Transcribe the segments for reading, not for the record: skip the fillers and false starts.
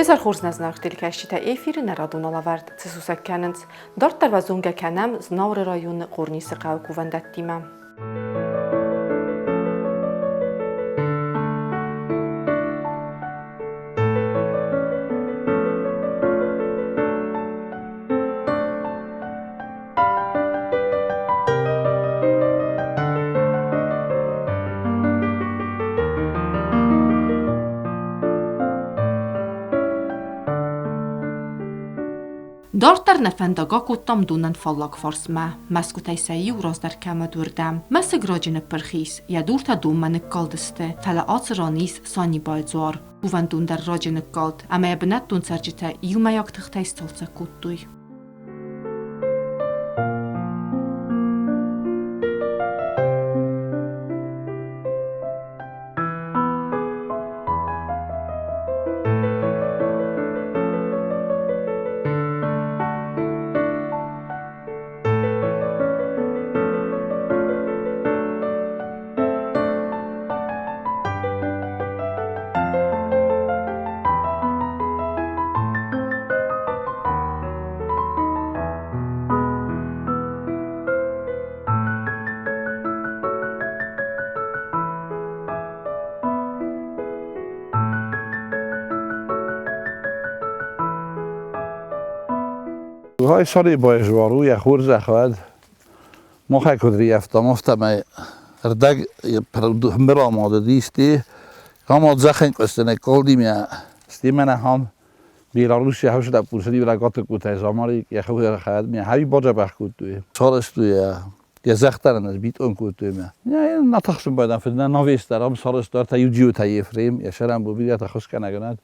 Уе хорз нӕ зынаргъ телекӕсджытӕ, эфиры нӕ радон алӕвӕрд цы сусӕг кӕнынц. Дарддӕр уӕ зонгӕ кӕнӕм Знауыры районы Хъорнисы хъӕуы кувӕндӕттимӕ. Дарддӕр нӕ фӕндаг акодтам донӕн фаллаг фарсмӕ, мӕсгуытӕй сӕ иу раздӕр кӕм уыд, уырдӕм. Мӕсыг раджы ныппырх ис, йӕ дуртӕ донмӕ ныккалдысты, фӕлӕ ацы ран ис Санибайы дзуар. Кувӕндон дӕр раджы ныккалд, ӕмӕ йӕ бынӕттон цӕрджытӕ иумӕйаг тыхтӕй сцалцӕг кодтой. Хай сӕрибар у йӕ хорзӕх уӕд. Махӕй куыд рийӕфтам, афтӕмӕй ӕрдӕг хмырамады дисти, хамадзахын колдимя стимена хам Беларуси хавшда пурсади рагаты кутай замари я хавра хад ми хави боджабах кутуи. Сарастуя я захтаран бит он кутуи ме. Я на тахсым байдан фидна навестар ам сарастар та юджиу та Ефрем я шарам бу бия та хускана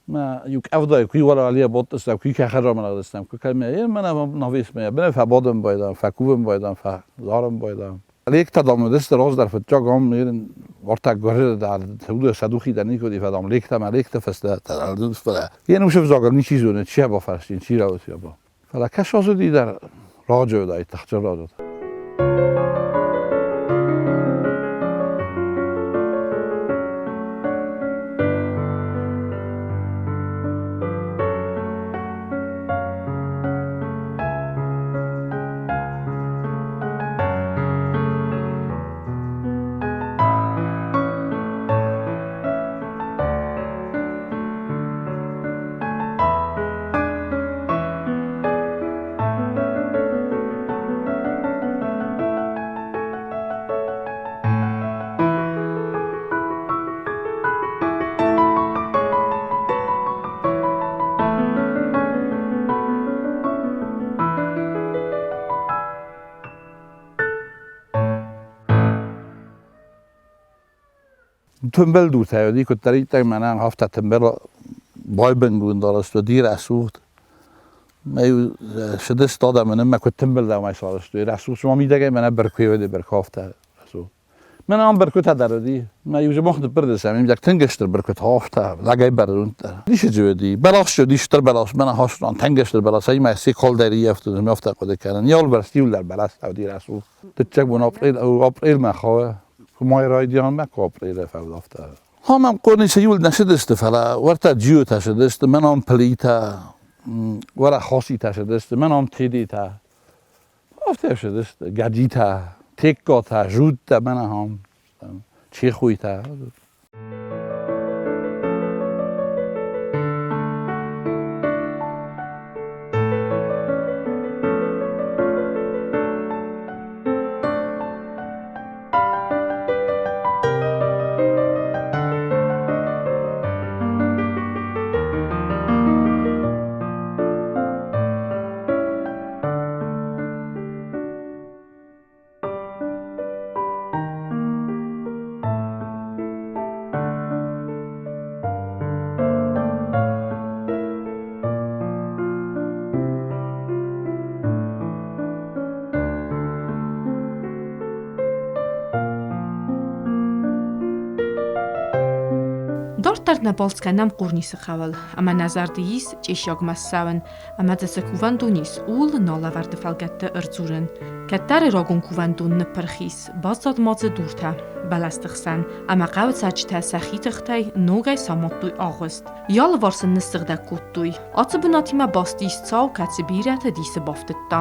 ما يوك أفضل كي ولا عليا بطس كي كخرج من الاسلام كي كلمة ما أنا نافيس ما بنا فبادم بايدان فكوبم بايدان فزارم بايدان Lékta dam deste rozdar för jag om mer vart går där hur saduchi där niko di fadam lékta ma lékta festa Jen už vzagal niči zone trzeba fastin ci ra Fala kasho di dar rajo da takhtar rajo. Tömbel du tayo di ko tarik manan hafta tembel بايبن gundalastu dirasuht. Me shedest da men me ko tembel da mai salastu rasu so mi dege men berkwe de berkafta so. Men an berkut darodi me ju mocht perdes am jak tengester berkut hafta lagay berrunt. Dish jodi belas jodi shter belas men hasran tengester belas ay me se kol deri efter me afta ko de kan jol ber stiular belas dirasu. Det jag bon april april ma khawa ما rajdian me ko april fa Hamam korni se jul nashideste fala warta jiu ta shideste men am plita wara khosi ta shideste men am tidi ta after shideste gadita tekka ta jutta men ham chekhuita. Дарддӕр нӕ балц кӕнӕм Хъорнисы хъӕуыл, ӕмӕ нӕ зӕрды ис Чъесиагмӕ ссӕуын, ӕмӕ дзы цы кувӕндон ис, ууыл налӕвӕрды фӕлгӕтты ӕрдзурын. Кӕддӕры рагон кувӕндон ныппырх ис, баззад ма дзы дуртӕ, бӕлӕсты хсӕн, ӕмӕ хъӕуы цӕрджытӕ сӕхи тыхтӕй ногӕй самадтой агъуыст. Йӕ алыварс ын ныссыгъдӕг кодтой. Ацы бынатимӕ баст ис цау, кӕцы бирӕты дисы бафтыдта.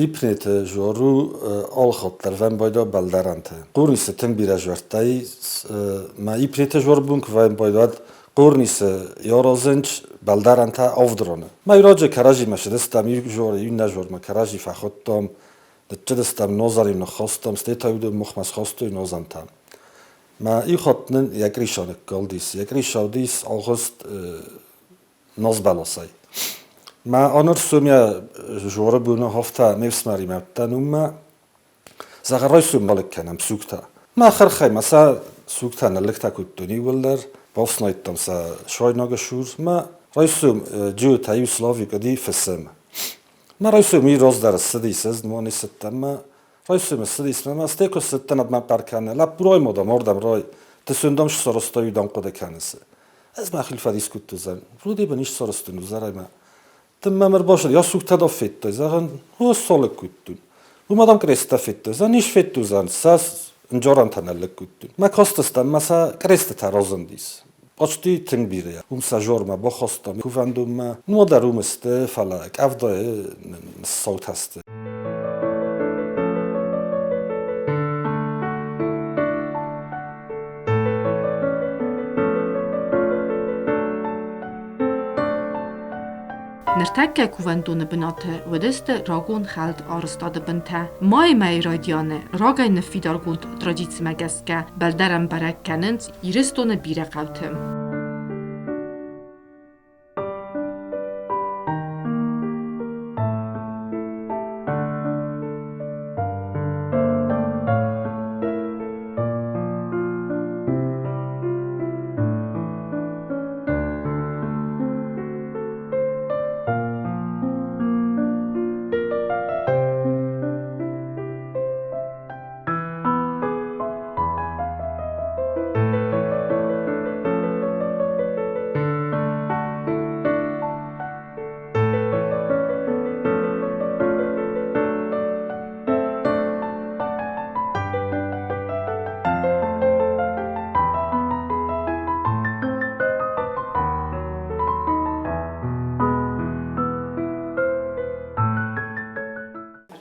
Ипнеты жору алхатт дӕр вӕм байда бӕлдӕрӕнты. Хъорнисы тынг бирӕ жуӕрттӕй ма ипнеты жорбун куы вӕм байдад Хъорнисы яразынч бӕлдӕрӕнтӕ авд раны. Ма раджы кӕрӕдзимӕ сыдыстӕм иу жор, иннӕ жормӕ кӕрӕдзи фӕхуыдтам, ныццыдыстӕм нозаним ныххастам, стӕй та уыдон махмӕ схастой нозантӕ. Ма иу хатт нын йӕ къриса ныккалдис. Йӕ къриса уыдис агъуыст назбӕласӕй. Ма аныр сумӕ жоры буны хафта ме фсымӕримӕ уыдтӕн уымӕ. Зӕгъ, райсом балыг кӕнӕм сугтӕ. Мӕ хырхӕй ма сӕ сугтӕ ныллыгтӕ кодтон иууылдӕр, бафснайдтам сӕ суайнаг сур. Мӕ райсом Джиотӕ иу Славик уыди фысым. Мӕ райсом уый раздӕр ссыдис, ӕз нымони цыдтӕн мӕ райсом ссыдис мӕ стӕй куы ссыдтӕн, ӕд мӕ хъӕр кӕны, лӕппу рай ма дам, ардӕм рай, ты сын дам ссарӕзтай, дам хъуыды кӕныс. Ӕз мӕхил фӕдис кодтон, вроде бы не ссарӕзтон узӕрӕй мӕ. Тыммӕ ӕрбацыд, йӕ сугтӕ дӕр федтой, зӕгъын, о, солыг кодтон. Уым адӕм кърестӕ федтой, зӕгъын, ис федтузӕн, сӕ ӕнджорӕнтӕ нӕ лыг кодтой. Мӕ кастыстӕм ма сӕ кърестытӕ разындис. Почти тынг бирӕ. Уым сӕ жормӕ бахастам кувӕндонмӕ. Ну, дӕр уым сты, фӕлӕ къӕвдайы ныссаутӕ сты. Ныртӕккӕ кувӕндоны бынаты уыдысты рагон хӕлд арӕзтады бынтӕ. Майы мӕйы райдианы рагӕй ныффидаргонд традицимӕ гӕсгӕ бӕлдӕрӕн бӕрӕг кӕнынц Ирыстоны бирӕ хъӕуты.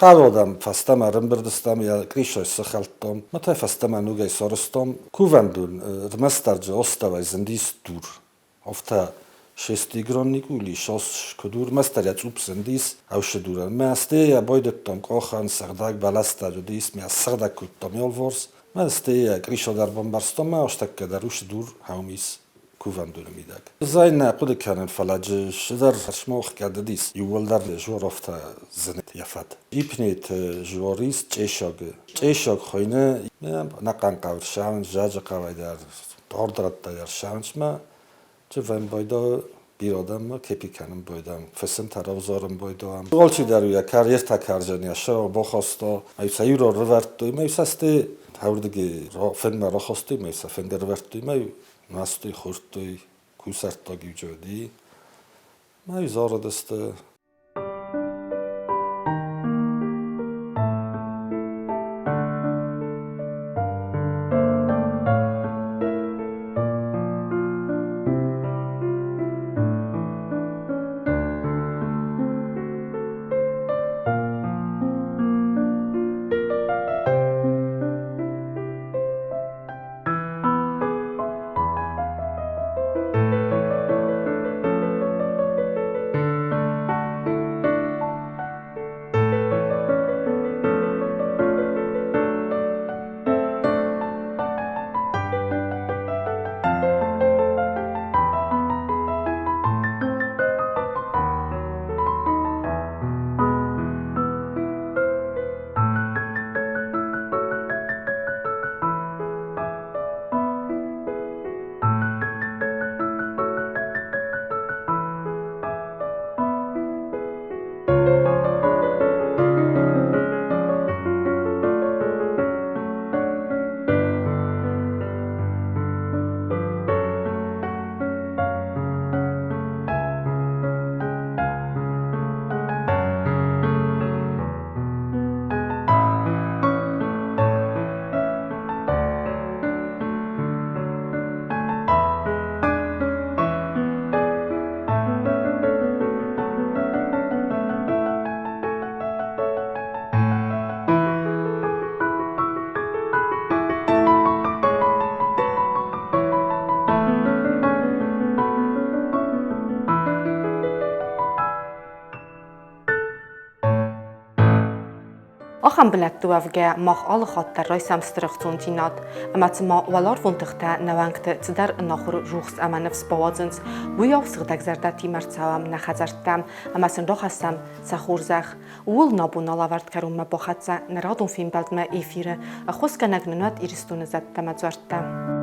Хъӕуы фӕстӕмӕ ӕрӕмбырд стӕм, йӕ къисӕй сыхӕлдтам, мӕ та фӕстӕмӕ ногӕй сарӕзтам. Кувӕндон ӕрмӕстдӕр астӕуӕй зындис дур. Афтӕ шестигранный къули сас куыд у, ӕрмӕстдӕр йӕ цъупп зындис ӕвсы дурӕн. Мӕ стӕй йӕ байдыдтам къахӕн, сыгъдӕг бӕлӕстӕ уыдис, мӕ сыгъдӕг кодтам алыварс. Мӕ стӕй йӕ къриса дӕр бамбӕрзтам, мӕ астӕккӕ дӕр уыцы дур хӕум ис кувӕндоны мидӕг. Ӕз нӕ хъуыды кӕнын, фӕлӕ цыдӕр смох кӕдыдис, иууылдӕр журовтӕ зыны йӕ фӕд. Ипнеты жуорис чъесагы. Чъесаг хуыйны ӕнӕхъӕн хъӕу ссӕуынц, зӕджы хъӕуӕй дӕр, дардрӕттӕй дӕр ссӕуынц мӕ чывӕн байдайы бирӕ адӕммӕ кепи кӕнын байдайӕм, фысымтӕ равзарын байдайӕм. Алчидӕр йӕ карьертӕ карзӕн йӕ сӕр бахаста, ӕй сӕ иу ӕрывӕрдтой, мӕ сӕ стӕй ардыгӕй фендмӕ рахастой, мӕ сӕ фенд ӕрывӕрдтой, мӕ настой, хордтой, кусӕрттаг иу Мӕ зарыдысты. Ахӕм бынӕтты уӕвгӕ мах алы хатт дӕр райсӕм стыр ӕхцондзинад, ӕмӕ цыма уӕларвон тыхтӕ нӕ уӕнгты цыдӕр ӕнахуыр рухс ӕмӕ ныфс бауадзынц, уыйау сыгъдӕгзӕрдӕтимӕ рцӕуӕм нӕ хӕдзӕрттӕм ӕмӕ сын рахӕссӕм сӕ хорзӕх. Ууыл нӕ бон алӕвӕрд кӕронмӕ бахӕццӕ нӕ радон фембӕлдмӕ эфиры. Ӕххуысгӕнӕг нын уӕд Ирыстоны зӕдтӕ мӕ дзуӕрттӕ.